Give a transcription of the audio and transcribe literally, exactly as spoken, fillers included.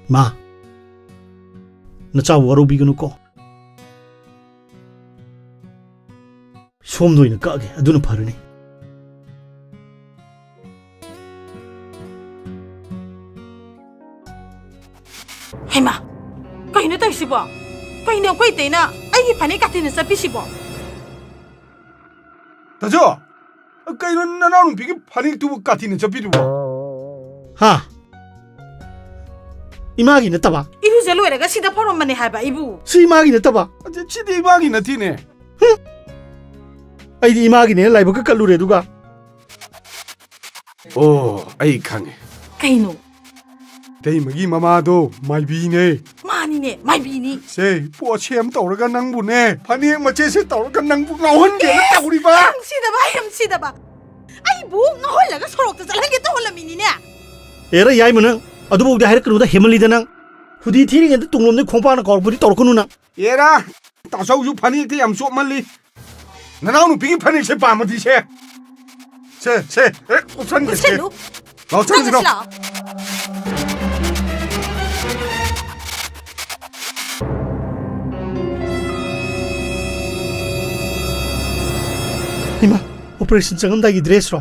ꯃꯥ, ꯅꯆꯥꯕꯨ ꯋꯥꯔꯧꯕꯤꯒꯅꯨꯀꯣ꯫ ꯁꯣꯝꯗ ꯑꯣꯏꯅ ꯀꯛꯑꯒꯦ, ꯑꯗꯨꯅ ꯐꯔꯅꯤ꯫ ꯍꯩꯃꯥ, ꯀꯩꯅꯣ ꯇꯧꯔꯤꯁꯤꯕꯣ? ꯀꯩꯅꯣ ꯑꯩꯈꯣꯏ ꯏꯇꯩꯅ ꯑꯩꯒꯤ ꯐꯅꯦꯛ ꯀꯥꯊꯤꯅ ꯆꯠꯄꯤꯁꯤꯕꯣ? ꯇꯥꯖꯣ, ꯀꯩꯅꯣ ꯅꯅꯥꯎꯅꯨꯄꯤꯒꯤ ꯐꯅꯦꯛꯇꯨꯕꯨ ꯀꯥꯊꯤꯅ ꯆꯠꯄꯤꯗꯨꯕꯣ? ꯍꯥ? ꯏꯃꯥꯒꯤ ꯅꯠꯇꯕ? ꯏꯔꯨꯖ ꯂꯣꯏꯔꯒ ꯁꯤꯗ ꯐꯧꯔꯝꯕꯅꯦ ꯍꯥꯏꯕ ꯑꯩꯕꯨ꯫ ꯁꯤ ꯏꯃꯥꯒꯤ ꯅꯠꯇꯕ? ꯑꯗꯨ ꯁꯤꯗꯤ ꯏꯃꯥꯒꯤ ꯅꯠꯇꯦꯅꯦ꯫ ꯍꯨꯝ! ꯑꯩꯗꯤ ꯏꯃꯥꯒꯤꯅꯦꯅ ꯂꯥꯏꯕꯛꯀ ꯀꯠꯂꯨꯔꯦ ꯑꯗꯨꯒ꯫ ꯑꯣ, ꯑꯩ ꯈꯪꯉꯦ꯫ ꯀꯩꯅꯣ? ꯏꯇꯩꯃꯒꯤ ꯃꯃꯥꯗꯣ ꯃꯥꯏꯕꯤꯅꯦ꯫ ꯃꯥꯅꯤꯅꯦ, ꯃꯥꯏꯕꯤꯅꯤ꯫ ꯁꯦ, ꯄꯣꯠ ꯁꯦꯝ ꯇꯧꯔꯒ ꯅꯪꯕꯨꯅꯦ, ꯐꯅꯦꯛ ꯃꯆꯦꯠꯁꯦ ꯇꯧꯔꯒ ꯅꯪꯕꯨ ꯉꯥꯎꯍꯟꯒꯦꯅ ꯇꯧꯔꯤꯕ꯫ ꯌꯥꯝ ꯁꯤꯗꯕ, ꯌꯥꯝ ꯁꯤꯗꯕ꯫ ꯑꯩꯕꯨ ꯉꯥꯎꯍꯜꯂꯒ ꯁꯣꯔꯣꯛꯇ ꯆꯠꯍꯟꯒꯦ ꯇꯧꯍꯜꯂꯝꯃꯤꯅꯤꯅꯦ꯫ ꯑꯦꯔꯥ, ꯌꯥꯏꯃ ꯅꯪ, ꯑꯗꯨꯐꯥꯎꯗꯤ ꯍꯥꯏꯔꯛꯀꯅꯨꯗ, ꯍꯦꯃꯜꯂꯤꯗ ꯅꯪ꯫ ꯍꯨꯗꯤ ꯊꯤꯔꯤꯉꯩꯗ ꯇꯨꯡꯂꯣꯝꯗꯩ ꯈꯣꯡꯄꯥꯛꯅ ꯀꯥꯎꯔꯛꯄꯗꯤ ꯇꯧꯔꯛꯀꯅꯨ ꯅꯪ꯫ ꯑꯦꯔꯥ, ꯇꯥꯆꯧꯁꯨ ꯐꯅꯦꯛꯇꯤ ꯌꯥꯝ ꯆꯣꯞꯃꯜꯂꯤ꯫ ꯅꯅꯥꯎꯅꯨꯄꯤꯒꯤ ꯐꯅꯦꯛꯁꯦ ꯄꯥꯝꯃꯗꯤ ꯁꯦ꯫ ꯁꯦ, ꯁꯦ, ꯍꯦꯛ ꯀꯨꯞꯁꯟꯒꯦ ꯁꯦ꯫ ꯀꯨꯞꯁꯜꯂꯨ꯫ ꯂꯥꯎꯁꯟꯁꯤ ꯂꯥꯎ꯫ ꯆꯪꯉꯁꯤ ꯂꯥꯎ꯫ ꯏꯃꯥ, operation ꯆꯪꯉꯝꯗꯥꯏꯒꯤ dress ꯔꯣ?